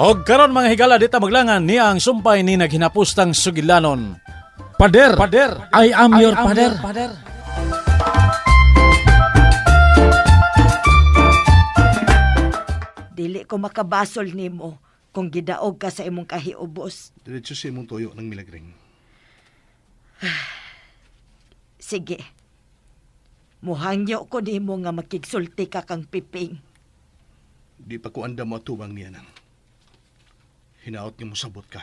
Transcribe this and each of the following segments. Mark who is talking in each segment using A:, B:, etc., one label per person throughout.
A: Og karon mga higala, dita maglangan niya ang sumpay ni naghinapustang sugilanon. Pader, pader, I am your pader.
B: Dili ko makabasol nimo kung gidaog ka sa imong kahiubos.
C: Diretso sa imong tuyo ng milagring.
B: Sige. Muhangyo ko nimo nga makigsulti ka kang Piping.
C: Di pa ko andam mo atubang niya nang. Hinaot nga mosabot ka.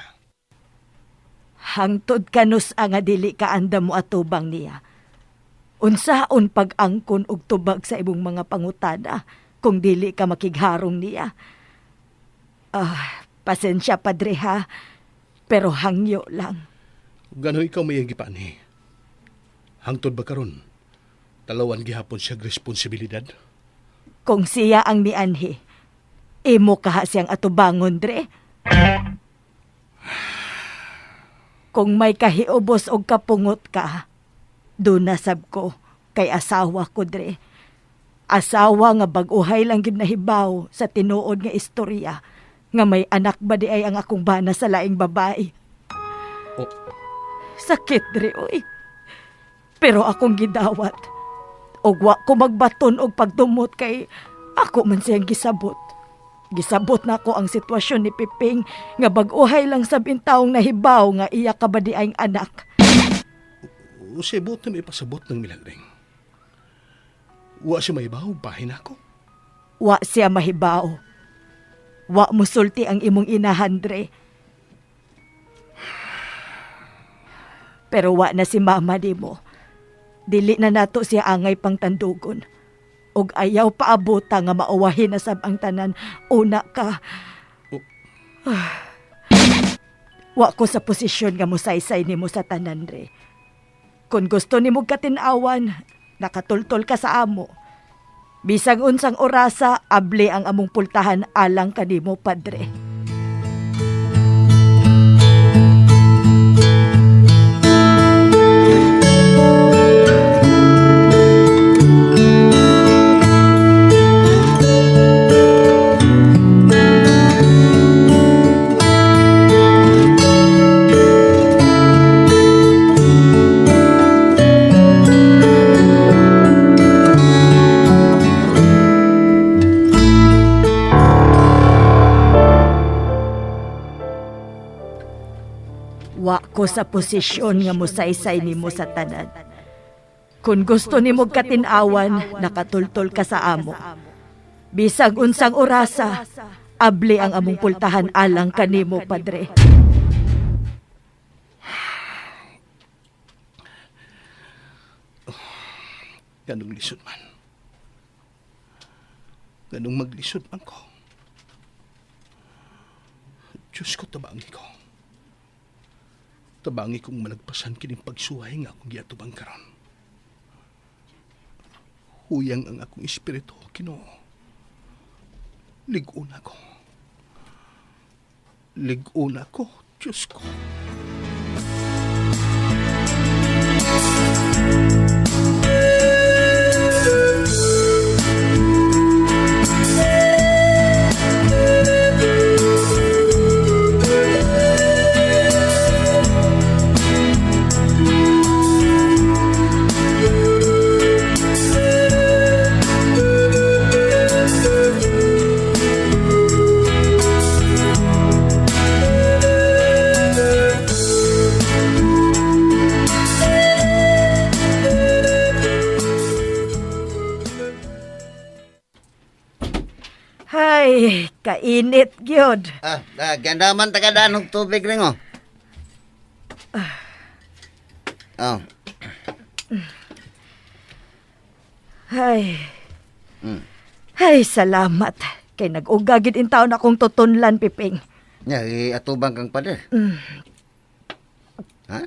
B: Hangtod kanus nga dili ka andam mo atubang niya. Unsaon pag-angkon og tubag sa imong mga pangutana kung dili ka makigharong niya? Ah, pasensya, padre, ha, pero hangyo lang.
C: Gano ikaw may gipani. Hangtod ba karon? Talawan gihapon siya responsibilidad.
B: Kung siya ang mianhi, imo kaha siyang atubangon, dre. Kung may kahiubos og kapungot ka, doon nasab ko kay asawa ko, dre. Asawa nga bag-uhay lang gid nahibaw sa tinuod nga istorya nga may anak ba di ay ang akong bana sa laing babae.
C: Oh.
B: Sakit, dre, oy. Pero akong gidawat. Og wa ko magbaton og pagdumot kay ako man siyang gisabot. Gisabot na ko ang sitwasyon ni Piping nga bag-uhay lang sab intawong nahibaw nga iya ka ba di ay anak.
C: O buot na may pasabot ng milagring. Wa siya mahibaw, bahin ako.
B: Wa siya mahibaw. Wa musulti ang imong inahan, dre. Pero wa na si mama nimo. Dili na nato siya angay pang tandugon. Og ayaw paabota nga mauwahin na sab ang tanan. Una ka.
C: Oh.
B: Wa ko sa posisyon nga musaysay nimo sa tanan, dre. Kung gusto nimo katin-awan, nakatultol ka sa amo. Bisag unsang orasa, able ang among pultahan alang kanimo, padre. Wa ko sa posisyon nga musaysay nimo sa tanan. Kung gusto nimo katin-awan, nakatultol ka sa amo. Bisag unsang orasa, abli ang among pultahan alang kanimo, padre.
C: Ganong lisod man. Ganong maglisod man ko. Diyos ko, tabangi ko. Tabangi kong malagpasan kining pagsuway nga akong giatubang karon. Huyang ang akong espiritu, Ginoo. Lig-on ako. Lig-on ako, Diyos ko.
B: Hay, kainit gyud.
D: Ah, ganda man tagadaan og tubig rin oh. Oh,
B: Hay. Hay, salamat. Kay nag-uga gid in taon akong tutunlan, Piping.
D: Nya atubang kang pader. Ha?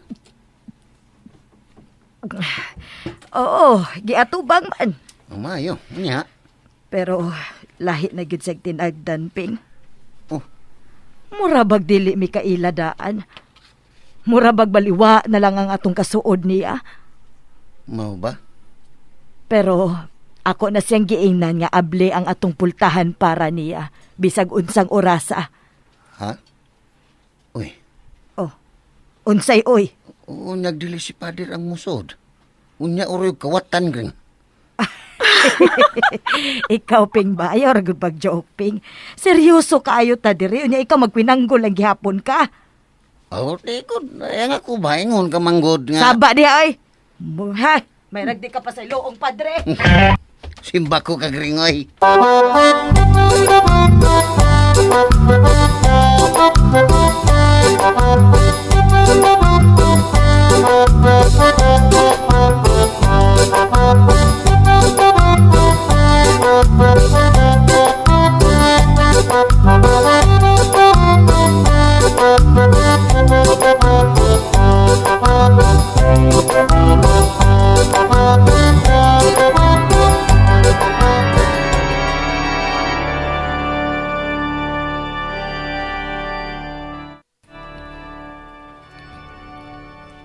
B: Oo, giatubang man.
D: Umayo, nya.
B: Pero lahi na gyud sa tinagdan, Ping.
D: Oh.
B: Mura bag dili mi kailadaan. Mura bag baliwa na lang ang atong kasuod niya.
D: Mao ba?
B: Pero ako na siyang giingnan nga able ang atong pultahan para niya bisag unsang orasa.
D: Ha? Uy,
B: Oh, unsay oy.
D: oo, nagdili si pader ang musod. Unya oroy kawatan gring.
B: Ikaw, Ping, ba? Ayaw ra gud pag-joke, Ping. Seryoso kaayo ta diri. Unya ikaw magpinanggol ang gihapon ka.
D: Oh, tikod. Ay nga ko ba ingon ka manggod nga.
B: Saba diha ay. Ha, may ragdi ka pa sa iloong padre.
D: Simba ko ka gringoy.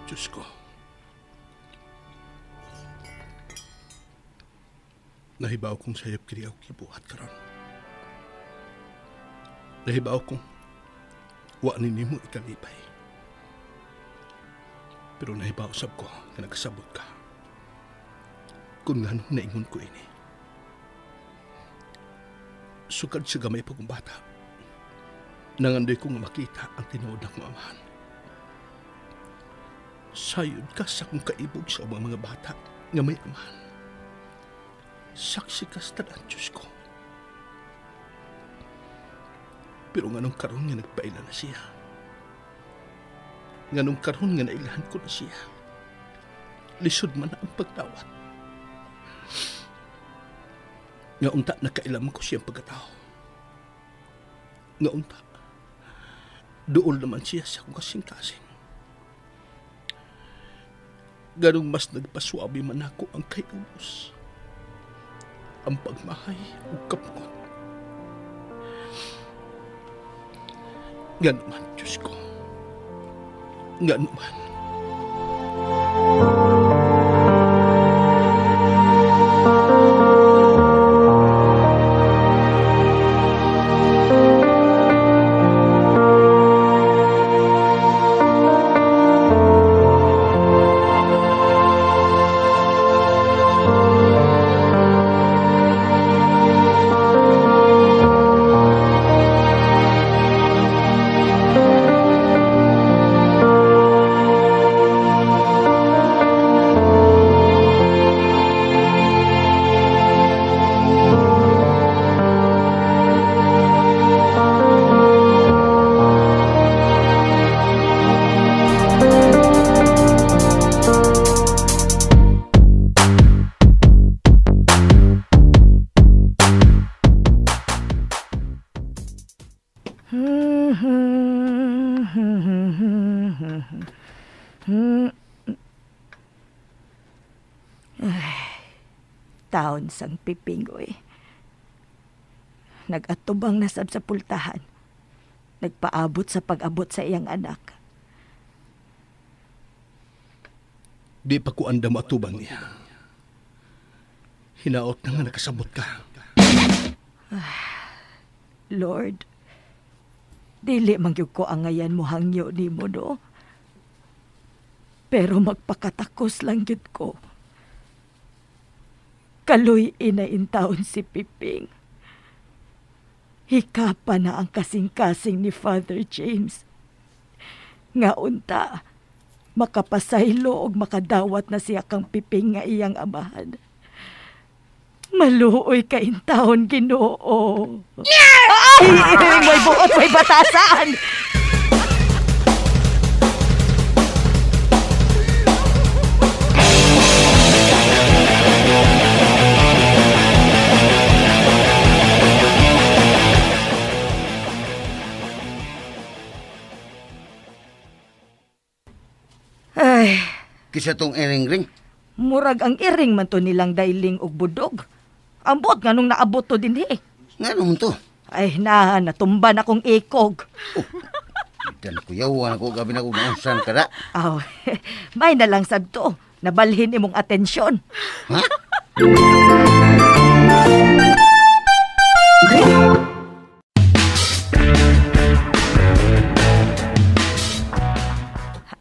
C: Diyos ko. Nahibaw kong sayop kini ako kibuhat karon. Nahibaw kong wa ni nimo ikalipay. Pero nahibaw sab ko nga nagsabot ka. Kung ngano naingon ko ini. Sukad sa gamay pa kong bata. Nangandoy ko nga makita ang tinuod na kong amahan. Sayod ka sa akong kaibog sa ubang mga bata nga may amahan. Saksi ka sa tanan, Diyos ko. Pero nganong karon nga nagpaila na siya. Nganong karon nga nailhan ko na siya. Lisod man na ang pagdawat. Nga unta nakailaman ko siyang pagkatao. Nga unta, duol naman siya sa akong kasing-kasing. Ganong mas nagpaswabi man ako ang kay ubos. Ang pagmahay ug kapungot. Ngano man, Diyos ko. Ngano man.
B: Taon sang piping, oy. Nagatubang nasab sa pultahan. Nagpaabot sa pag-abot sa iyang anak.
C: Di pa ko andam atubang niya. Hinaot na nga nakasabot ka.
B: Lord, dili man gyud ko angayan mo hangyo nimo no. Pero magpakatakos lang gyud ko. Kaloy inaintaon si Piping. Hikapa na ang kasing-kasing ni Father James. Nga unta, makapasaylo og makadawat na siya kang Piping nga iyang amahan. Maluoy ka intawon, Ginoo. Ay, may buot, may batasan. Ay,
D: Kisa tong iring ring.
B: murag ang iring man to nilang dailing og budog. Ambot nga nung naabot to dinhi.
D: Nga naman to.
B: Ay na, natumba na kong ikog.
D: Dan kuyawan ako gabi na kung naunsan ka na.
B: Aw, may na lang sad to. Nabalhin imong atensyon.
D: Ha?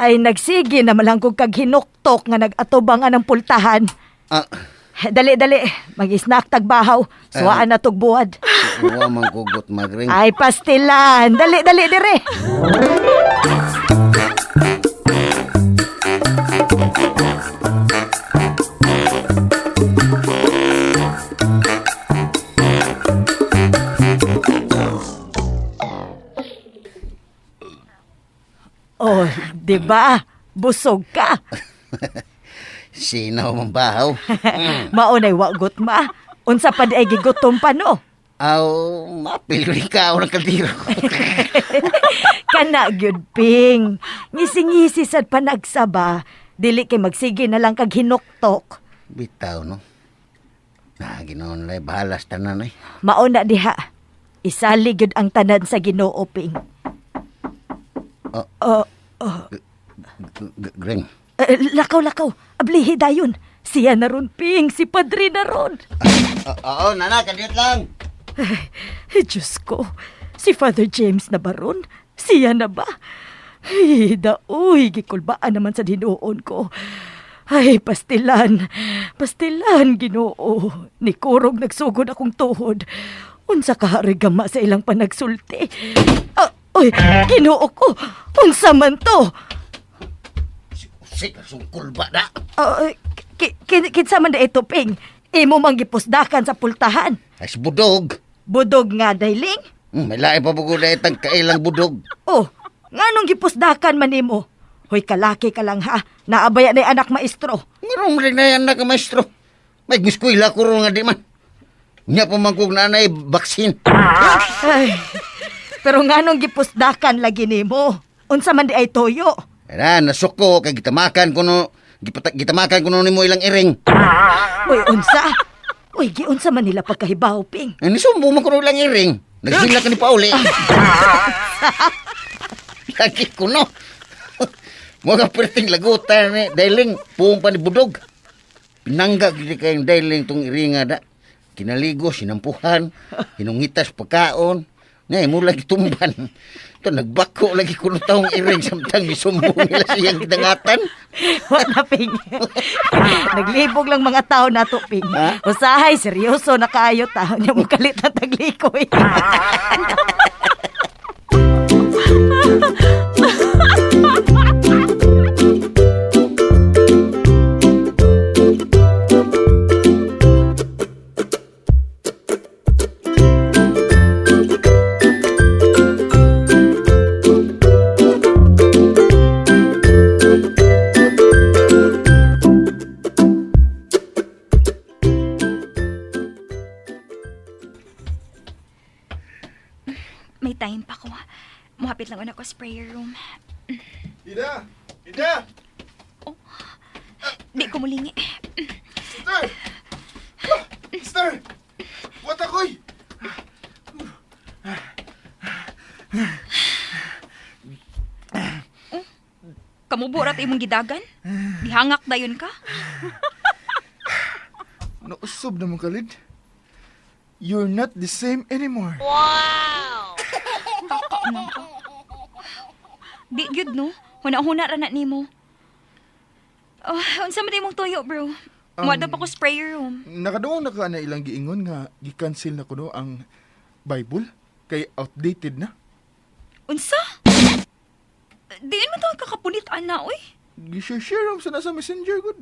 B: Ay, nagsige na malangkog kag hinuktok nga nag-atubang anang pultahan.
D: Ah,
B: Dali, dali. Mag-snack tagbahaw. Suwaan na tugbuad.
D: wa man kugot magring.
B: Ay, pastilan. Dali, dali, dire. Oh, di ba? Busog ka.
D: Sinaw man bahaw.
B: Maunay wagot ma. Unsa pa di ay gigutom pa no?
D: Aw, mapil rin ka ng kaldero.
B: Kana gyud ping. Ngisi-ngisi sad panagsaba. Dili kay magsige na lang kag hinuktok.
D: Bitaw, no? Na, ginoon lay, bahalas tanan eh.
B: Mao na diha. Isali gyud ang tanan sa Ginoo ping.
D: Oh.
B: Oh,
D: Gring.
B: Lakaw lakaw. Ablihi dayon. Siya na ron ping, si Padre na ron.
D: Oo, nana, kadiyot lang.
B: Ay, Diyos ko, si Father James na ba ron? Siya na ba? Ay, daoy, gikulbaan naman sa dinuon ko. Ay, pastilan, pastilan, Ginoo. Ni Kurog nagsugod akong tuhod. Unsa ka gama sa ilang panagsulti. Ah, oy, Ginoo ko, unsa man to?
D: Sik, sungkol ba na?
B: Ah, kinsa man na ito, Ping? Imo mang gipusdakan sa pultahan.
D: Ay, si budog.
B: Budog nga, dayling.
D: May lain pa bugod na itang kailang budog.
B: Oh, nganong gipusdakan man nimo? Hoy, kalaki ka lang ha. Naabaya na anak maestro.
D: Ngarong rin na yan na ka, maestro. May miskwila ko ron nga di man. Nya pa man kong nanay, baksin.
B: Ay, pero nganong gipusdakan lagi nimo? Unsa man di ay toyo?
D: Na, nasuko, kay gitamakan ko no, gitamakan ko no nimo ilang iring.
B: Uy, unsa? Uy, giunsa man nila pagkahibaw, Ping.
D: Ay, nisumbo man ko no ilang iring. Nagsila ka ni Pauli. Lagi ko no. Mga perting lagutan ni Dailing, puong pa ni Budog. Pinangga gid kayong Dailing tong iringa da. Kinaligo, sinampuhan, hinungitas pagkaon. Ngay, mula gitumban. Ito, nagbako lagi ko no taong iring samtang isumbong nila siyang gidangatan.
B: Wala, Ping. Naglibog lang mga tao nato, Ping.
D: Ha?
B: Usahay, seryoso na kaayo ta. Nya mo kalit na taglikoy.
E: May time pa ko. Muhapit lang ako sa prayer room.
F: Ida! Ida!
E: Di ko mulingi.
F: Sister! Ah, Sister! What ako'y?
E: Kamuburat imong gidagan? Gihangak dayon ka?
F: Nausob na mong kalid. You're not the same anymore.
E: Kaka man ka. Di gyud no. Huna-huna ra na nimo. Oh, unsa man imong tuyo, bro? Muadto pa ko sa prayer room.
F: Nakadungog na ka na ilang giingon nga gi-cancel na kuno ang Bible kay outdated na.
E: Unsa? Diin mo to ang kakapunit ana, oy.
F: Gi-share share sa nasa Messenger gud.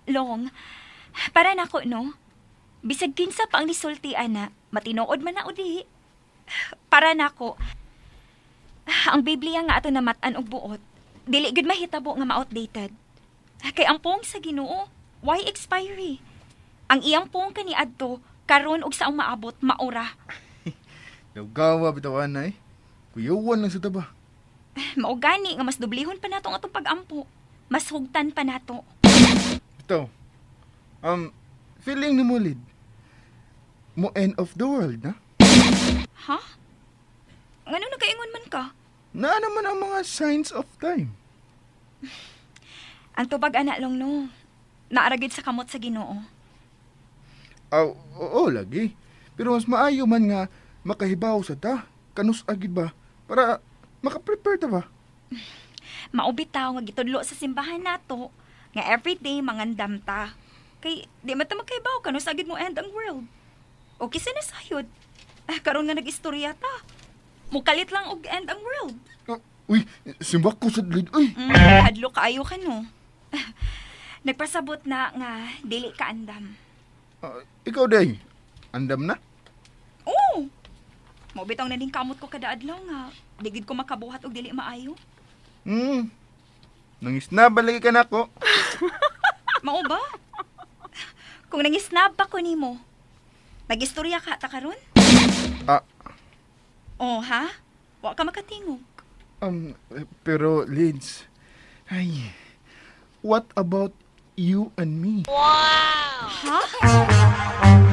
E: Long, para nako no. Bisag kinsa pa ang nisulti ana, matinuod man na udi. Para nako, ang Biblia nga ato namatan og buot, dili gud mahitabo nga ma-outdated. Kay ang pong sa Ginoo, why expiry? Ang iyang pong kaniadto karon og saong maabot maura.
F: Nagawa bitaw anay. Kuyawan lang sa taba.
E: Mao gani nga mas dublihon pa nato ang atong pag-ampo. Mas hugtan pa nato.
F: Bitaw. Feeling ni mo lid. Mo end of the world na.
E: Ha? Ngano nagaingon man ka?
F: Naa naman ang mga signs of time.
E: Ang tubag ana lang no. Naaragid sa kamot sa Ginoo.
F: Aw, oo, lagi. Pero mas maayo man nga makahibaw sa ta. Kanus agid ba? Para makaprepare ta ba?
E: Mao bitaw nga gitudlo sa simbahan nato nga everyday mangandam ta. Kay di man ta magkaibaw kanus-a gid mo end ang world. O kinsa na sayod. Ah, karon nga nag-istorya ta. Mukalit lang og end ang world.
F: Ah, uy, simba ko sa lid. Uy,
E: Hadlo kaayo ka no. Nagpasabot na nga dili ka andam.
F: Ah, ikaw day. Andam na?
E: Oo. Mao bitaw na kamot ko kada adlaw nga di gid ko makabuhat og dili maayo.
F: Nangisnab lagi ka nako.
E: Mao ba? Kung nangisnab pa ko nimo, nag-istorya ka ta karon?
F: Ah,
E: Oh, ha? Wa ka makatingog.
F: Pero Lids, ay, what about you and me?
E: Ha?